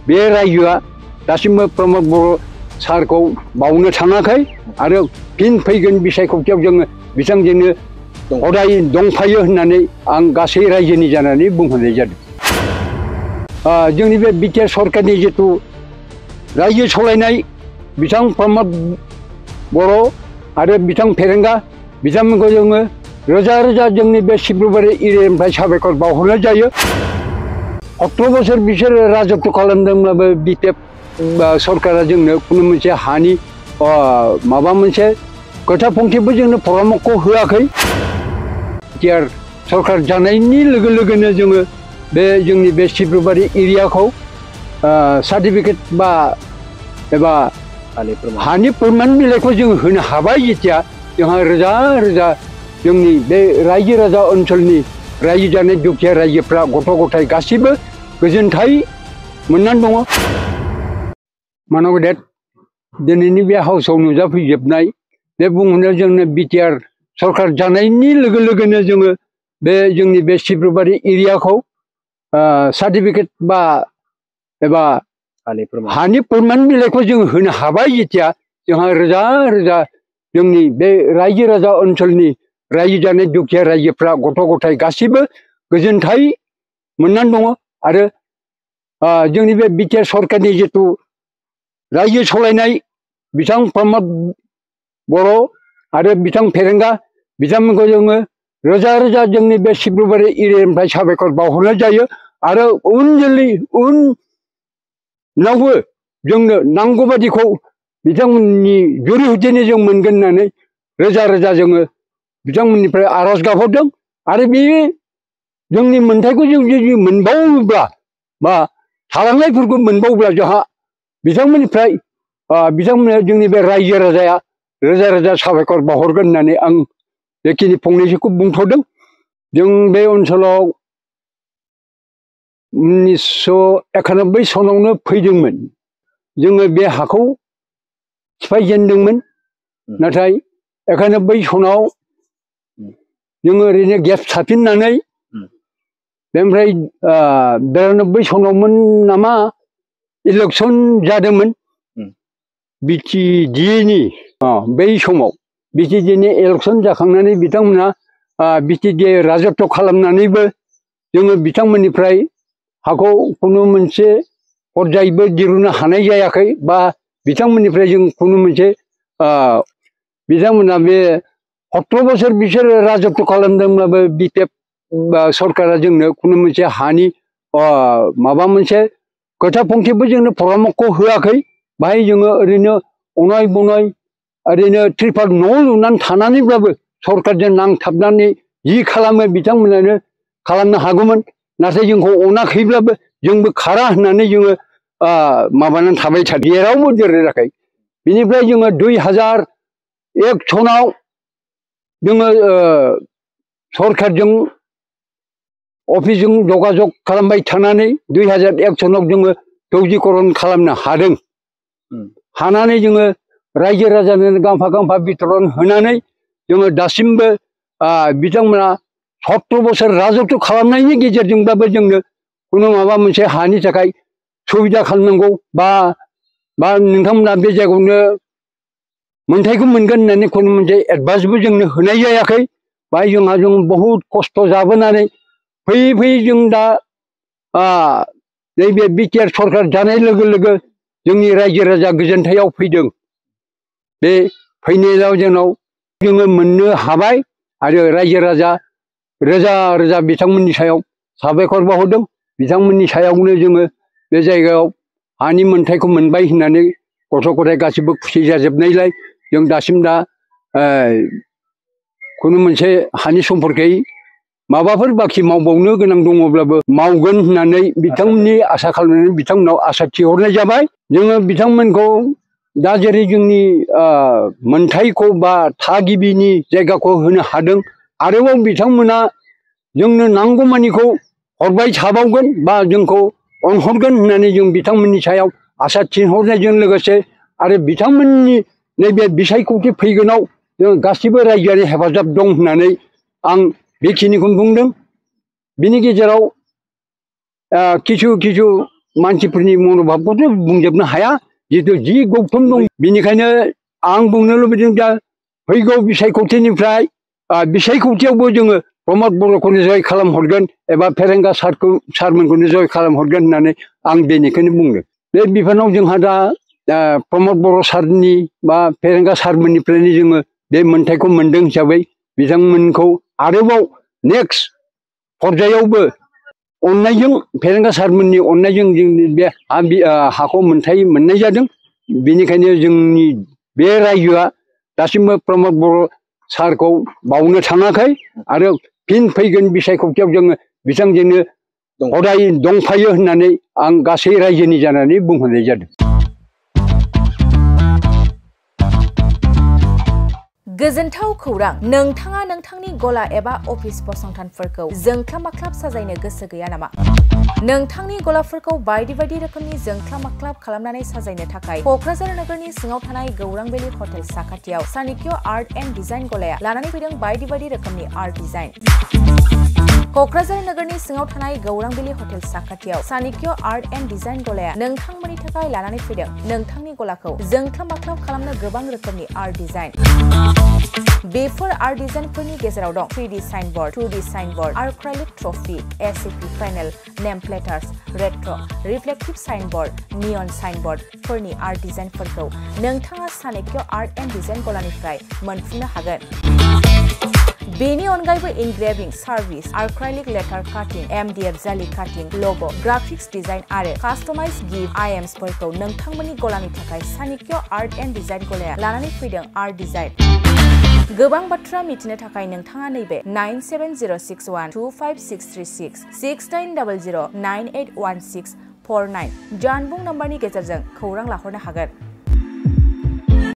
बे रायजोआ दासिमबो प्रमद बर' सारखौ बावनो थाङाखै आरो फिन फैगोन बिसायख'थियाव जोङो बिथांजोंनो अराय दंफायो होननानै आं गासै रायजोनि जानानै बुंहरनाय जादों। जोंनि बे बिटिआर सरकारनि जिथु रायजो सालायनाय बिथां प्रमद बर' आरो बिथां फेरेंगा बिथांमोनखौ जोङो रोजा रोजा जोंनि बे सिब्रुबारि एरियानिफ्राय साबायखर बावहरनाय जायो। 18 बोसोर बिसोरो राजत्व खालामदोंब्लाबो बिटिआर सरकारा जोंनो खुनु मोनसे हानि माबा मोनसे खोथा फंसेबो जोंनो परामर्श होआखै। बिटिआर सरकार जानायनि लोगो लोगोनो जोङो बे जोंनि बे सिब्रुबारि एरियाखौ सार्टिफिकेट एबा हानि फोरमान बिलाइखौ जों होनो हाबाय। जेथिया जोंहा रोजा रोजा जोंनि बे रायजो राजा ओनसोलनि रायजो जानाय दुखिया रायजोफ्रा गथ' गथाय गासिबो गोजोनथाय मोननानै दङ। मानब गेदेर दिनैनि बे हाउसआव नुजाफैजोबनाय बे बुंहरनायाव जोंनो बिटिआर सरकार जानायनि लोगो लोगोनो जोङो बे जोंनि बे सिब्रुबारि एरियाखौ सार्टिफिकेट एबा हानि फोरमान बिलाइखौ जों होनो हाबाय। जेथिया जोंहा रोजा रोजा जोंनि बे रायजो राजा ओनसोलनि रायजो जानाय दुखिया रायजोफ्रा गथ' गथाय गासिबो गोजोनथाय मोननानै दङ। आरो जोंनि बे बिटिआर सरकारनि जिथु रायजो सालायनाय बिथां प्रमद बर' आरो बिथां फेरेंगा बिथांमोनखौ जोङो रोजा रोजा जोंनि बे सिब्रुबारि एरियानिफ्राय साबायखर बावहरनाय जायो। आरो उनावबो जोंनो नांगौ बादिखौ बिथांमोननि जुरिहतिनो जों मोनगोन होननानै रोजा रोजा जोङो बिथांमोननिफ्राय आर'ज गाबहरदों। आरो बे जोंनि मोनथायखौ जों जुदि मोनबावोब्ला बा थालांनायफोरखौ मोनबावोब्ला जोंहा बिथांमोननिफ्राय बिथांमोना जोंनि बे रायजो राजाया रोजा रोजा साबायखर बावहरगोन होननानै आं बेखिनि फंनैसोखौ बुंथ'दों। जों बे ओनसोलाव 1991 सनावनो फैदोंमोन। जोङो बे हाखौ सिफायजेनदोंमोन। नाथाय 91 सनाव जोङो ओरैनो गेप थाफिननानै बेनिफ्राय 92 सनावमोन नामा इलेक्सन जादोंमोन बिटिएडिएनि बै समाव बिटिएडिएनि इलेक्सन जाखांनानै बिथांमोना बिटिएडिए राजत्व खालामनानैबो जोङो बिथांमोननिफ्राय हाखौ खुनु मोनसे पर्यायबो दिरुननो हानाय जायाखै बा बिथांमोननिफ्राय जों खुनु मोनसे बिथांमोना बे 17 बोसोर बिसोरो राजत्व खालामदोंब्लाबो बिटिआर सरकारा जोंनो खुनु मोनसे हानि माबा मोनसे खोथा फंसेबो जोंनो परामर्श होआखै। बाहाय जोङो ओरैनो अनाय बनाय ओरैनो त्रिपाल न' लुनानै थानानैब्लाबो सरकारजों नांथाबनानै जि खालामो बिथांमोनानो खालामनो हागौमोन। नाथाय जोंखौ अनाखैब्लाबो जोंबो खारा होननानै जोङो माबानानै थाबाय थादों। जेरावबो देराखै। बिनिफ्राय जोङो 2001 सनाव जोङो सरकारजों अफिसजों जगाजग खालामबाय थानानै 2001 सनाव जोङो दौजिकरन खालामनो हादों। हानानै जोङो रायजो राजानो गांफा गांफा बिथरन होनानै जोङो दासिमबो बिथांमोना 17 बोसोर राजत्व खालामनायनि गेजेरजोंब्लाबो जोंनो खुनु माबा मोनसे हानि थाखाय सुबिदा खालामनांगौ बा नोंथांमोना बे जायगायावनो मोनथायखौ मोनगोन होननानै खुनु मोनसे एडभान्सबो जोंनो होनाय जायाखै। बाहाय जों बहुद खस्थ' जाबोनानै फैयै फैयै जों दा नैबे बिटिआर सरकार जानाय लोगो लोगो जोंनि रायजो राजा गोजोनथायाव फैदों। बे फैनायाव जोंनाव जोङो मोननो हाबाय आरो रायजो राजा रोजा रोजा बिथांमोननि सायाव साबायखर बावहरदों। बिथांमोननि सायावनो जोङो बे जायगायाव हानि मोनथायखौ मोनबाय होननानै गथ' गथाय गासिबो खुसि जाजोबनायलाय जों दासिम दा खुनु मोनसे हानि सम्पर्कै माबाफोर बाखि मावबावनो गोनां दङब्लाबो मावगोन होननानै बिथांमोननि आसा खालामनानै बिथांमोनाव आसा थिहरनाय जाबाय। जोङो बिथांमोनखौ दा जेरै जोंनि मोनथायखौ बा थागिबिनि जायगाखौ होनो हादों आरोबाव बिथांमोना जोंनो नांगौमानिखौ हरबाय थाबावगोन बा जोंखौ अनहरगोन होननानै जों बिथांमोननि सायाव आसा थिहरनायजों लोगोसे आरो बिथांमोननि नैबे बिसायख'थि फैगोनाव जों गासिबो रायजोआरि हेफाजाब दं होननानै आं बेखिनिखौनो बुंदों। बिनि गेजेराव किछु मानसिफोरनि मनोभाबखौथ' बुंजोबनो हाया जितु जि गौथुम दं बेनिखायनो आं बुंनो लुबैदों दा फैगौ बिसायख'थिनिफ्राय बिसायख'थियावबो जोङो प्रमद बर'खौनो जय खालामहरगोन एबा फेरेंगा सारमोनखौनो जय खालामहरगोन होननानै आं बेनिखायनो बुंदों बे बिफानाव जोंहा दा प्रमद बर' सारनि बा फेरेंगा सारमोननिफ्रायनो जोङो बे मोन्थायखौ मोनदों हिसाबै बिथांमोनखौ आरोबाव नेक्स्ट पर्यायावबो अननायजों फेरेंगा सारमोननि अननायजों जोंनि बे हाखौ मोन्थाय मोननाय जादों बेनिखायनो जोंनि बे रायजोआ दासिमबो प्रमद बर' सारखौ बावनो थाङाखै आरो फिन फैगोन बिसायख'थियाव जोङो बिथांजोंनो हदाय दंफायो होननानै आं गासै रायजोनि जानानै बुंहरनाय जादों। गोजोनथाव खौरां नोंथाङा नोंथांनि गला एबा अफिस फसंथानफोरखौ जोंख्लाब माख्लाब साजायनो गोसो गैया नामा? नोंथांनि गलाफोरखौ बायदि बायदि रोखोमनि जोंख्लाब माख्लाब खालामनानै साजायनो थाखाय क'क्राझार नोगोरनि सिङाव थानाय गौरां भेलि हटेल साखाथियाव चाणक्य आर्ट एन्ड डिजाइन गलाया लानानै फैदों बायदि बायदि रोखोमनि आर्ट डिजाइन। क'क्राझार नोगोरनि सिङाव थानाय गौरां भेलि हटेल साखाथियाव चाणक्य आर्ट एन्ड डिजाइन गलाया नोंथांमोननि थाखाय लानानै फैदों नोंथांनि गलाखौ जोंख्लाब माख्लाब खालामनो गोबां रोखोमनि आर्ट डिजाइन। बेफोर आर्ट डिजाइनफोरनि गेजेराव दं 3D signboard, 2D signboard, acrylic trophy, SAP panel, name plates, रेट्र', रिफ्लेक्टिभ साइनबोर्ड, नियन साइनबोर्डफोरनि आर्ट डिजाइनफोरखौ नोंथाङा चाणक्य आर्ट एन्ड डिजाइन गलानिफ्राय मोनफुंनो हागोन। बेनि अनगायैबो इनग्रेविं सार्भिस, आर्क्राइलिक लेटार काटिं, MDF जालि काटिं, लग', ग्राफिक्स डिजाइन आरो कास्टमाइज गिफ्ट आइटेम्सफोरखौ नोंथांमोननि गलानि थाखाय चाणक्य आर्ट एन्ड डिजाइन गलाया लानानै फैदों आर्ट डिजाइन। गोबां बाथ्रा मिथिनो थाखाय नोंथाङा नैबे 9706125636 6900981649 जानबुं नम्बरनि गेजेरजों खौरां लाहरनो हागोन।